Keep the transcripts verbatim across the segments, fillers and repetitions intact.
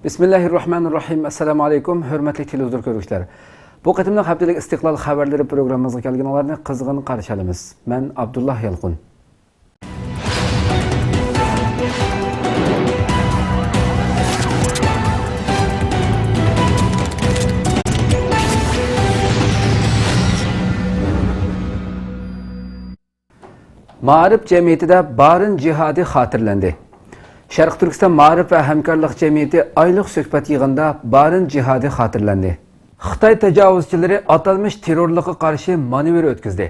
بىسمىللاھىررەھمانىررەھىم. ئەسسالامۇ ئەلەيكۇم، ھۆرمەتلىك تېلېۋىزور كۆرگۈچىلەر. بۇ قېتىملىق ھەپتىلىك ئىستىقلال خەۋەرلىرى پروگراممىمىزغا كەلگىنىڭلارنى قىزغىن قارشى ئالىمىز. مەن ئابدۇللا يالقۇن. مائارىپ جەمئىيىتىدە بارىن جىھادى خاتىرىلەندى. شەرقىي تۈركىستان مائارىپ ۋە ھەمكارلىق جەمئىيىتى ئايلىق سۆھبەت يىغىنىدا بارىن جىھادى خاتىرىلەندى. خىتاي تاجاۋۇزچىلىرى ئاتالمىش تېررورلۇققا قارشى مانېۋىر ئۆتكۈزدى.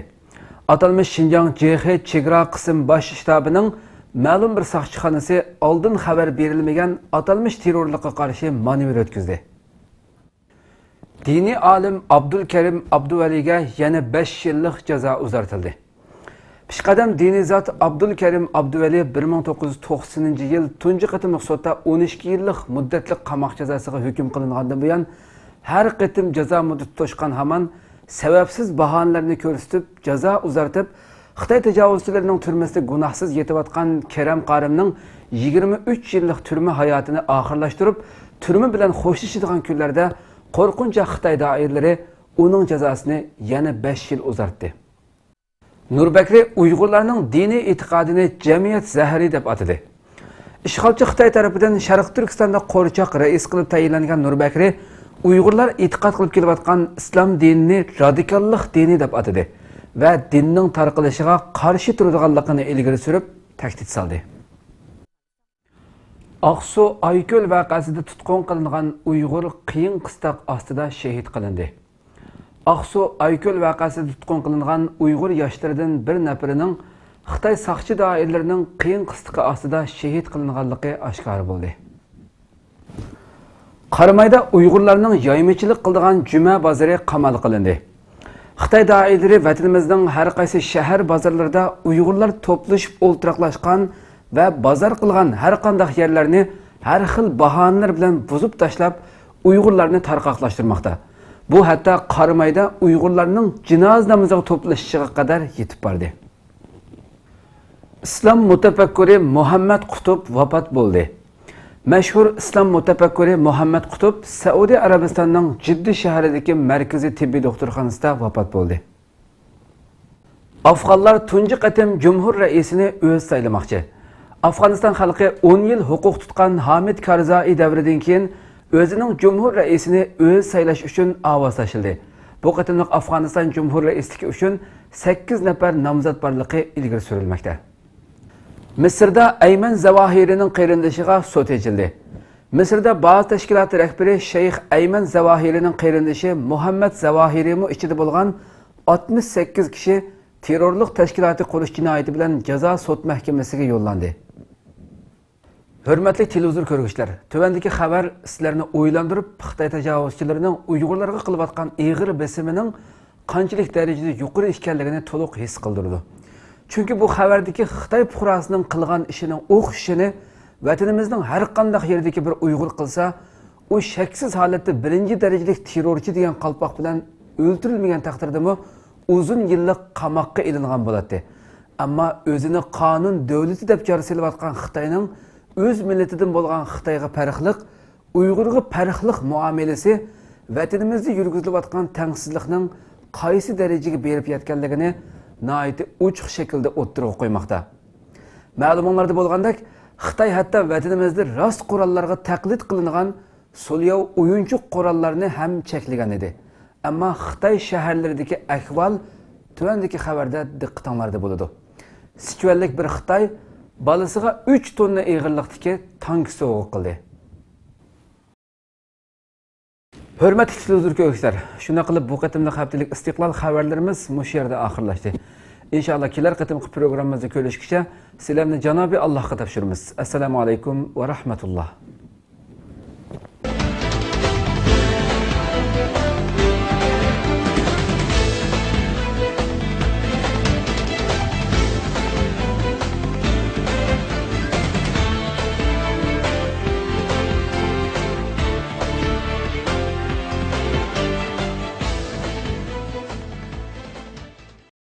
ئاتالمىش شىنجاڭ جېخې چېگرا قىسىم باش شتابىنىڭ مەلۇم بىر ساقچىخانىسى ئالدىن خەۋەر بېرىلمىگەن ئاتالمىش تېررورلۇققا قارشى مانېۋىر ئۆتكۈزدى. دىنىي ئالىم ئابدۇلكەرىم ئابدۇۋەلىگە يەنە بەش يىللىق جازا ئۇزارتىلدى. پېشقەدەم دىنىي زات ئابدۇلكەرىم ئابدۇۋەلى بىر مىڭ توققۇز يۈز توقسىنىنچى يىل تۇنجى قېتىملىق سوتتا ئون ئىككى يىللىق مۇددەتلىك قاماق جازاسىغا ھۆكۈم قىلىنغاندىن بۇيان، ھەر قېتىم جازا مۇددىتى توشقان ھامان سەۋەبسىز باھانىلەرنى كۆرسىتىپ، جازا ئۇزارتىپ، خىتاي تاجاۋۇزچىلىرىنىڭ تۈرمىسىدە گۇناھسىز يېتىۋاتقان كېرەم قارىمنىڭ يىگىرمە ئۈچ يىللىق تۈرمە ھاياتىنى ئاخىرلاشتۇرۇپ، تۈرمە بىلەن خوشلىشىدىغان كۈنلەردە قورقۇنچاق خىتاي دائىرىلىرى ئۇنىڭ جازاسىنى يەنە بەش يىل ئۇزارتتى. نۇر بەكرى ئۇيغۇرلارنىڭ دىنىي ئېتىقادىنى جەمئىيەت زەھىرى دەپ ئاتىدى. ئىشغالچى خىتاي تەرىپىدىن شەرقىي تۈركىستاندا قورچاق رەئىس قىلىپ تەيىنلەنگەن نۇر بەكرى ئۇيغۇرلار ئېتىقاد قىلىپ كېلىۋاتقان ئىسلام دىنىنى رادىكاللىق دىنى دەپ ئاتىدى ۋە دىننىڭ تارقىلىشىغا قارشى تۇرىدىغانلىقىنى ئىلگىرى سۈرۈپ، تەھدىت سالدى. ئاقسۇ ئايكۆل ۋەقەسىدە تۇتقۇن قىلىنغان ئۇيغۇر قىيىن قىستاق ئاستىدا شېھىت قىلىندى. ئاقسۇ ئايكۆل ۋەقەسىدە تۇتقۇن قىلىنغان ئۇيغۇر ياشلىرىدىن بىر نەپىرىنىڭ خىتاي ساقچى دائىرىلىرىنىڭ قىيىن قىستىقى ئاستىدا شېھىت قىلىنغانلىقى ئاشكارا بولدى. قارامايدا ئۇيغۇرلارنىڭ يايمىچىلىق قىلىدىغان جۈمە بازىرى قامال قىلىندى. خىتاي دائىرىلىرى ۋەتىنىمىزنىڭ ھەر قايسى شەھەر بازارلىرىدا ئۇيغۇرلار توپلىشىپ ئولتۇراقلاشقان ۋە بازار قىلغان ھەر قانداق يەرلەرنى ھەر خىل باھانىلەر بىلەن بۇزۇپ تاشلاپ، ئۇيغۇرلارنى تارقاقلاشتۇرماقتا. بۇ ھەتتا قارامايدا ئۇيغۇرلارنىڭ جىنازا نامىزىغا توپلىشىشىغا قەدەر يېتىپ باردى. ئىسلام مۇتەپەككۇرى مۇھەممەد قۇتۇب ۋاپات بولدى. مەشھۇر ئىسلام مۇتەپەككۇرى مۇھەممەد قۇتۇب سەئۇدى ئەرەبىستاننىڭ جىددە شەھىرىدىكى مەركىزىي تېببىي دوختۇرخانىسىدا ۋاپات بولدى. ئافغانلار تۇنجى قېتىم جۇمھۇر رەئىسىنى ئۆزى سايلىماقچى. ئافغانىستان خەلقى ئون يىل ھوقۇق تۇتقان ھامىد كارزائى دەۋرىدىن كېيىن ئۆزىنىڭ جۇمھۇر رەئىسىنى ئۆزى سايلاش ئۈچۈن ئاۋاز تاشلىدى. بۇ قېتىملىق ئافغانىستان جۇمھۇر رەئىسلىكى ئۈچۈن سەككىز نەپەر نامزات بارلىقى ئىلگىرى سۈرۈلمەكتە. مىسىردا ئەيمەن زەۋاھىرىنىڭ قېرىندىشىغا سوت ئېچىلدى. مىسىردا باز تەشكىلاتى رەھبىرى شەيخ ئەيمەن زەۋاھىرىنىڭ قېرىندىشى مۇھەممەد زەۋاھىرىمۇ ئىچىدە بولغان ئاتمىش سەككىز كىشى تېررورلۇق تەشكىلاتى قۇرۇش جىنايىتى بىلەن جازا سوت مەھكىمىسىگە يوللاندى. ھۆرمەتلىك تېلېۋىزور كۆرگۈچىلەر، تۆۋەندىكى خەۋەر سىلەرنى ئويلاندۇرۇپ، خىتاي تاجاۋۇزچىلىرىنىڭ ئۇيغۇرلارغا قىلىۋاتقان ئېغىر بېسىمىنىڭ قانچىلىك دەرىجىدە يۇقىرى ئىكەنلىكىنى تولۇق ھېس قىلدۇرىدۇ. چۈنكى بۇ خەۋەردىكى خىتاي پۇقراسىنىڭ قىلغان ئىشىنىڭ ئوخشىشىنى ۋەتىنىمىزنىڭ ھەر قانداق يېرىدىكى بىر ئۇيغۇر قىلسا، ئۇ شەكسىز ھالەتتە بىرىنچى دەرىجىلىك تېررورچى دېگەن قالپاق بىلەن ئۆلتۈرۈلمىگەن تەقدىردىمۇ ئۇزۇن يىللىق قاماققا ئېلىنغان بولاتتى. ئەمما ئۆزىنى قانۇن دۆلىتى دەپ جار سېلىۋاتقان خىتاينىڭ ئۆز مىللىتىدىن بولغان خىتايغا پەرقلىق، ئۇيغۇرغا پەرقلىق مۇئامىلىسى ۋەتىنىمىزدە يۈرگۈزۈلۈۋاتقان تەڭسىزلىكنىڭ قايسى دەرىجىگە بېرىپ يەتكەنلىكىنى ناھايىتى ئوچۇق شەكىلدە ئوتتۇرىغا قويماقتا. مەلۇمۇڭلاردا بولغاندەك، خىتاي ھەتتا ۋەتىنىمىزدە راست قوراللارغا تەقلىد قىلىنغان سولياۋ ئويۇنچۇق قوراللارنى ھەم چەكلىگەن ئىدى. ئەمما خىتاي شەھەرلىرىدىكى ئەھۋال تۆۋەندىكى خەۋەردە دىققىتىڭلاردا بولىدۇ. سىچۈەنلىك بىر خىتاي بالىسىغا ئۈچ توننا ئېغىرلىقتىكى تانك سوۋغا قىلدى. ھۆرمەتلىك تېلېۋىزور كۆرگۈچىلەر، شۇنداق قىلىپ بۇ قېتىملىق ھەپتىلىك ئىستىقلال خەۋەرلىرىمىز مۇشۇ يەردە ئاخىرلاشتى. ئىنشائاللا كېلەر قېتىمقى پروگراممىمىزدا كۆرۈشكىچە سىلەرنى جانابى ئاللاھقا تاپشۇرىمىز. ئەسسالامۇ ئەلەيكۇم ۋە رەھمەتۇللا.